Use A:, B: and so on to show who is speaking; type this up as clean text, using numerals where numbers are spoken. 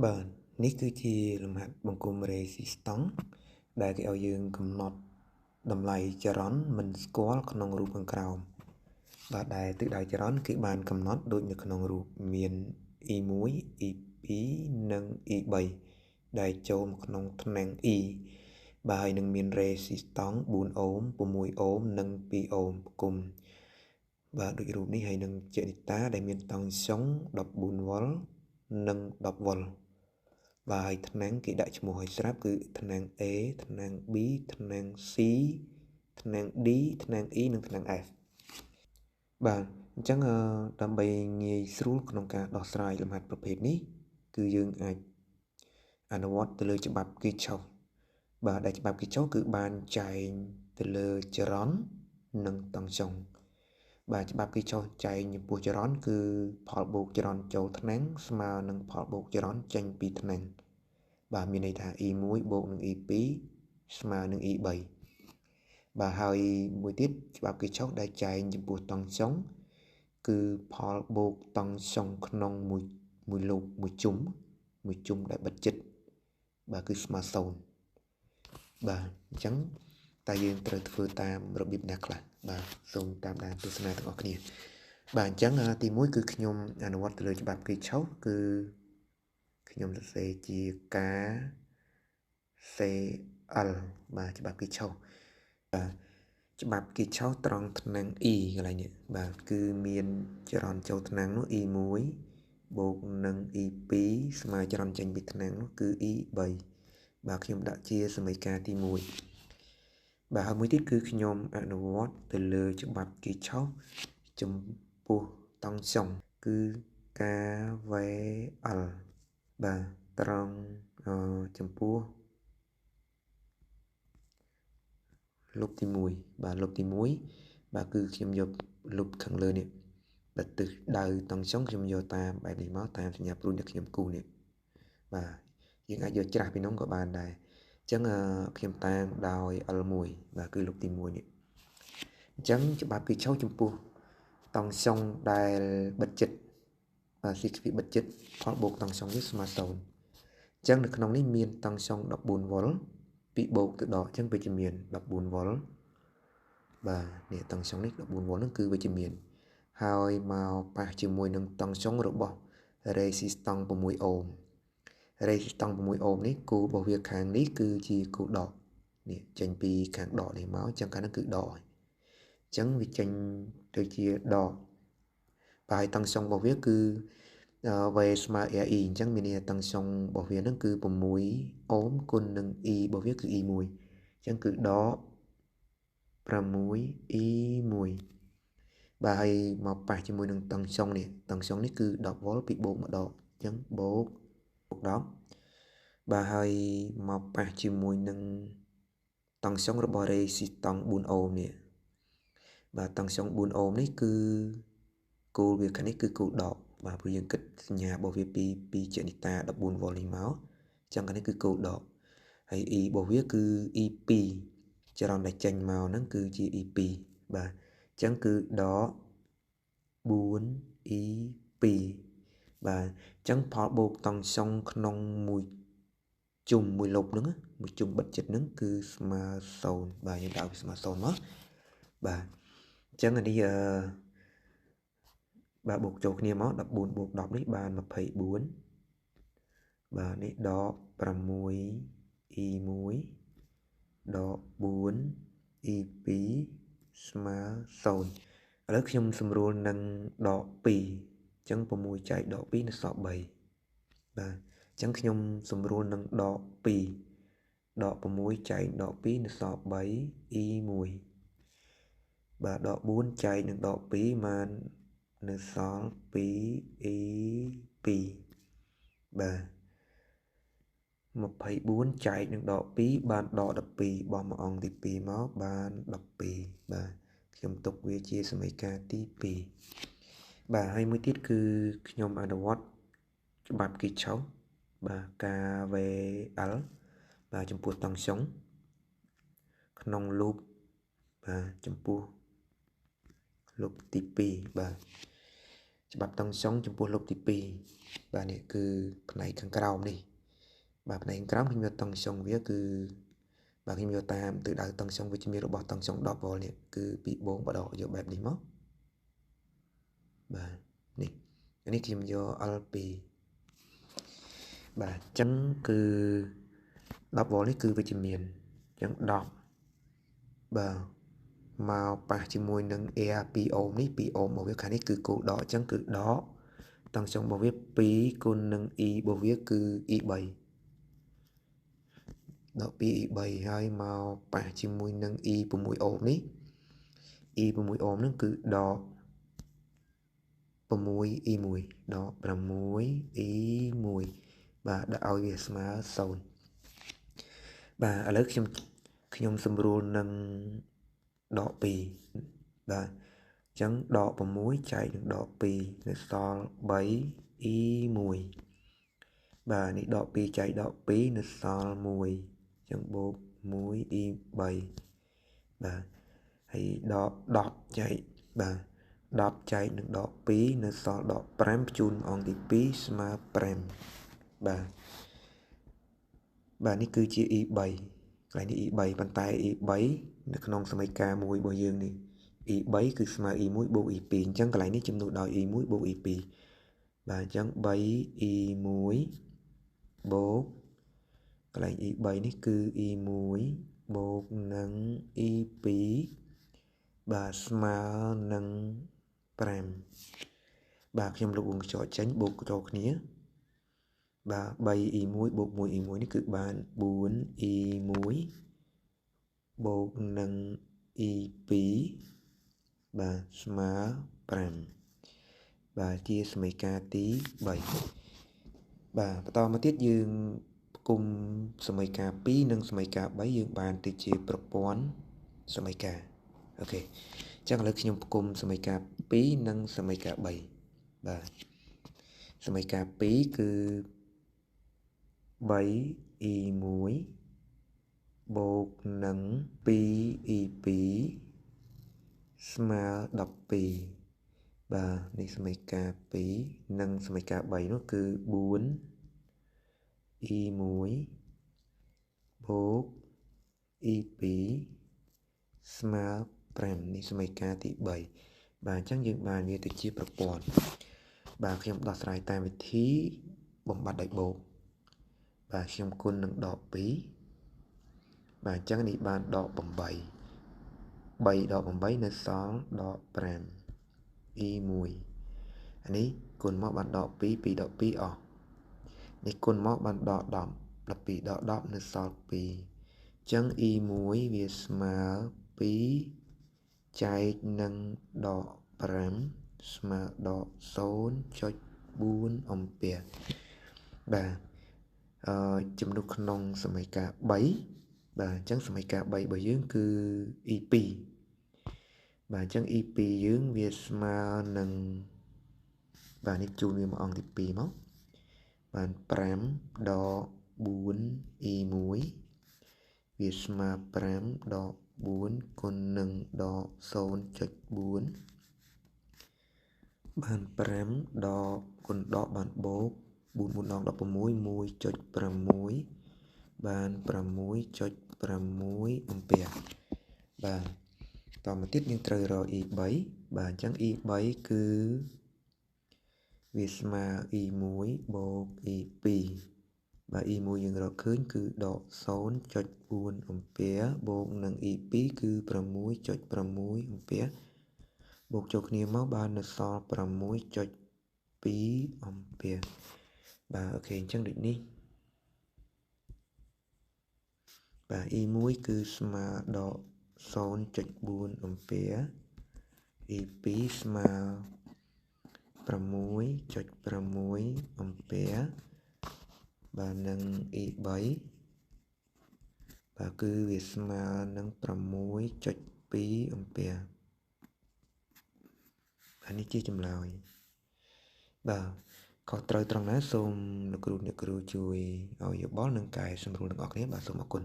A: បាទនេះគឺជាលំហាត់បង្គំរេស៊ីស្តង់ដែលគេឲ្យយើងកំណត់តម្លៃចរន្តមិនស្គាល់ក្នុងរូបខាងក្រោមបាទដែលទិសដៅចរន្តគឺបានកំណត់ដូចនៅក្នុងរូបមាន E1 E2 និង E3 ដែលចូលមកក្នុងថ្នាំង E បាទហើយនឹងមានរេស៊ីស្តង់4អូម6អូមនិង2អូមផ្គុំបាទដូចរូបនេះហើយនឹងជានិតាដែលមានតង់ស្យុង14វ៉ុលនិង10វ៉ុលបាទហើយថ្នាំងគេដាក់ឈ្មោះឲ្យស្រាប់គឺថ្នាំង A ថ្នាំង B ថ្នាំង C ថ្នាំង D ថ្នាំង E និងថ្នាំង F បាទអញ្ចឹងដើម្បីងាយស្រួលក្នុងការដោះស្រាយលំហាត់ប្រភេទនេះគឺយើងអាចអនុវត្តទៅលើច្បាប់គីឆុសបាទដែលច្បាប់គីឆុសគឺបានចែងទៅលើចរន្តនិងតង់ស្យុងបាទច្បាប់គីឆុសចែងចំពោះចរន្តគឺផលបូកចរន្តចូលថ្នាំងស្មើនឹងផលបូកចរន្តចេញពីថ្នាំងបាទមានន័យថា E1 បូកនឹង E2 ស្មើនឹង E3 បាទហើយមួយទៀតច្បាប់គីឆុសដែលចែងចំពោះតង់ស្យុងគឺផលបូកតង់ស្យុងក្នុងមួយលូបមួយជុំដែលបិទជិតបាទគឺស្មើ0បាទអញ្ចឹងតើយើងត្រូវធ្វើតាមរបៀបណាខ្លះបាទសូមតាមដានទស្សនាទាំងអស់គ្នាបាទអញ្ចឹងទី1គឺខ្ញុំអនុវត្តទៅលើច្បាប់គីឆុសគឺខ្ញុំសរសេរជា K C L បាទច្បាប់គីឆុសបាទច្បាប់គីឆុសត្រង់ថ្នាំង E កន្លែងនេះបាទគឺមានចរន្តចូលថ្នាំងនោះ E1 បូកនឹង E2 ស្មើចរន្តចេញពីថ្នាំងនោះគឺ E3 បាទខ្ញុំដាក់ជាសមីការទី1បាទហើយមួយទៀតគឺខ្ញុំអនុវត្តទៅលើច្បាប់គីឆុសចំពោះតង់ស្យុងគឺ KVL បាទត្រង់ចំពោះលុបទី1បាទលុបទី1បាទគឺខ្ញុំយកលុបខាងលើនេះបាទទិសដៅតង់ស្យុងខ្ញុំយកតាមបែបនេះមកតាមសញ្ញាព្រួញដែលខ្ញុំគូសនេះបាទយើងអាចយកច្រាស់ពីនោះក៏បានដែរអញ្ចឹងខ្ញុំតាំងដោយ L1 បាទគឺលុបទី1នេះអញ្ចឹងច្បាប់គីឆុសចំពោះតង់ស្យុងដែលបិទជិតបាទស៊ីខ្វីបិទជិតផលបូកតង់ស្យុងនេះស្មើ0អញ្ចឹងនៅក្នុងនេះមានតង់ស្យុង14វ៉ុលពីបូកទៅដកអញ្ចឹងវាជាមាន14វ៉ុលបាទនេះតង់ស្យុងនេះ14វ៉ុលហ្នឹងគឺវាជាមានហើយមកប៉ះជាមួយនឹងតង់ស្យុងរបស់រេស៊ីស្តង់6អូមរេស៊ីស្តង់6អូមនេះគូរបស់វាខាងនេះគឺជាគូដកនេះចេញពីខាងដកនេះមកអញ្ចឹងកាលហ្នឹងគឺដកអញ្ចឹងវាចេញទៅជាដកបាទហើយតង់ស្យុងរបស់វាគឺ V ស្មើ RE អញ្ចឹងមានន័យថាតង់ស្យុងរបស់វាហ្នឹងគឺ6អូមគុណនឹង E របស់វាគឺ E1 អញ្ចឹងគឺដក 6 E1 បាទហើយមកប៉ះជាមួយនឹងតង់ស្យុងនេះតង់ស្យុងនេះគឺ10វ៉ុលពីបូកមកដកអញ្ចឹងបូក10បាទហើយមកប៉ះជាមួយនឹងតង់ស្យុងរបស់រេស៊ីស្តង់4អូមនេះបាទតង់ស្យុង4អូមនេះគឺគោលវាខាងនេះគឺគោលដកបាទព្រោះយើងគិតសញ្ញារបស់វាពីជានិតា14វ៉ុលនេះមកអញ្ចឹងខាងនេះគឺគោលដកហើយ E របស់វាគឺ E2 ចរន្តដែលចេញមកហ្នឹងគឺជា E2 បាទអញ្ចឹងគឺដក 4 E2 បាទអញ្ចឹងផលបូកតង់ស្យុងក្នុងមួយជុំមួយលុបហ្នឹងមួយជុំបិទជិតហ្នឹងគឺស្មើ0បាទយើងដាក់វាស្មើ0មកបាទអញ្ចឹងអានេះបាទបូកចូលគ្នាមក14បូក10នេះបាន24បាទនេះដក6 E1 ដក4 E2 ស្មើ0ឥឡូវខ្ញុំសម្រួលនឹងដក2អញ្ចឹង6ចែកដក2នៅសល់3បាទអញ្ចឹងខ្ញុំសម្រួលនឹងដក2ដក6ចែកដក2នៅសល់3 E1 បាទដក4ចែកនឹងដក2បាននៅសល់2 E2 បាទ24ចែកនឹងដក2បានដក12បោះមួយអង្គទី2មកបាន12បាទខ្ញុំទុកវាជាសមីការទី2បាទហើយមួយទៀតគឺខ្ញុំអនុវត្តច្បាប់គីឆុសបាទ KVL បាទចំពោះតង់ស្យុងក្នុងលូបបាទចំពោះលុបទី2បាទ ច្បាប់តង់ស្យុងចំពោះលុបទី2បាទនេះគឺផ្នែកខាងក្រោមនេះបាទផ្នែកខាងក្រោមខ្ញុំយកតង់ស្យុងវាគឺបាទខ្ញុំយកតាមទិសដៅតង់ស្យុងវិជ្ជមានរបស់តង់ស្យុង10វ៉ុលនេះគឺពីបងបដកយកបែបនេះមកបាទនេះនេះខ្ញុំយក L2 បាទអញ្ចឹងគឺ10វ៉ុលនេះគឺវិជ្ជមានអញ្ចឹង10បាទមកប៉ះជាមួយនឹង air 2អូមនេះ2អូមរបស់វាខាងនេះគឺគោលដកអញ្ចឹងគឺដកតង់ស្យុងរបស់វា2គុណនឹង e របស់វាគឺ e3 ដក 2 e3 ហើយមកប៉ះជាមួយនឹង e 6អូមនេះ e 6អូមហ្នឹងគឺដក 6 e1 ដក6 e1 បាទដាក់ឲ្យវាស្មើ0បាទឥឡូវខ្ញុំសម្រួលនឹងដក2បាទអញ្ចឹងដក6ចែកនឹងដក2នៅសល់3 e1 បាទនេះដក2ចែកដក2នៅសល់1អញ្ចឹងបូក1 e3 បាទហើយដក10ចែកបាទ10ចែកនឹងដក2នៅសល់ដក5បញ្ជូនអង្គទី2ស្មើ5បាទបាទនេះគឺជា e3 កន្លែងនេះ e3 ប៉ុន្តែ e3 នៅក្នុងសមីការមួយរបស់យើងនេះ e3 គឺស្មើ e1 បូក e2 អញ្ចឹងកន្លែងនេះចំនួនដោយ e1 បូក e2 បាទអញ្ចឹង 3e1 បូកកន្លែង e3 នេះគឺ e1 បូកនឹង e2 បាទស្មើនឹង5បាទខ្ញុំលុបវងកញ្ចក់ចេញបូកចូលគ្នាបាទ 3e1 បូក 1e1 នេះគឺបាន 4e1 បូកនឹង e2 បាទស្មើ5បាទជាសមីការទី3បាទបន្តមកទៀតយើងផ្គុំសមីការ2និងសមីការ3យើងបានទៅជាប្រព័ន្ធសមីការអូខេអញ្ចឹងឥឡូវខ្ញុំផ្គុំសមីការ2និងសមីការ3បាទសមីការ2គឺ 3e1 បូកនឹង 2e2 ស្មើ12បាទនេះសមីការ2និងសមីការ3នោះគឺ 4e1 បូក e2 ស្មើ5នេះសមីការទី3បាទអញ្ចឹងយើងបានវាទៅជាប្រព័ន្ធបាទខ្ញុំដោះស្រាយតាមវិធីបំបត្តិដោយបូកបាទខ្ញុំគុណនឹងដក2បាទអញ្ចឹងនេះបានដក8 3ដក8នៅសល់ដក5 e1 អានេះគុណមកបានដក2 2ដក2អស់នេះគុណមកបានដក10 12ដក10នៅសល់2អញ្ចឹង e1 វាស្មើ2ចែកនឹងដក5ស្មើដក 0.4 អំពែបាទចំនួនក្នុងសមីការ3បាទអញ្ចឹងសមីការ3របស់យើងគឺ e2 បាទអញ្ចឹង e2 យើងវាស្មើនឹងបាទនេះជូនវាមកអង្គទី2មកបាន5ដក 4e1 វាស្មើ5ដក4គុណនឹងដក 0.4 បាន5ដកគុណដកបានបូក4 4ដង16 1.6 បាន 6.6 អំពែបាទតមកទៀតយើងត្រូវរក e3 បាទអញ្ចឹង e3 គឺវាស្មើ e1 បូក e2 បាទ e1 យើងរកឃើញគឺដក 0.4 អំពែបូកនឹង e2 គឺ 6.6 អំពែបូកចូលគ្នាមកបាននៅសល់ 6.2 អំពែបាទអូខេអញ្ចឹងដូចនេះបាទ e1 គឺស្មើដក 0.4 អំពែ e2 ស្មើ 6.6 អំពែបាទនឹង e3 បាទគឺវាស្មើនឹង 6.2 អំពែបាទនេះជាចម្លើយបាទខុសត្រូវត្រង់ណាសូមលោកគ្រូអ្នកគ្រូជួយឲ្យយោបល់និងកែសម្រួលទាំងអស់គ្នាបាទសូមអរគុណ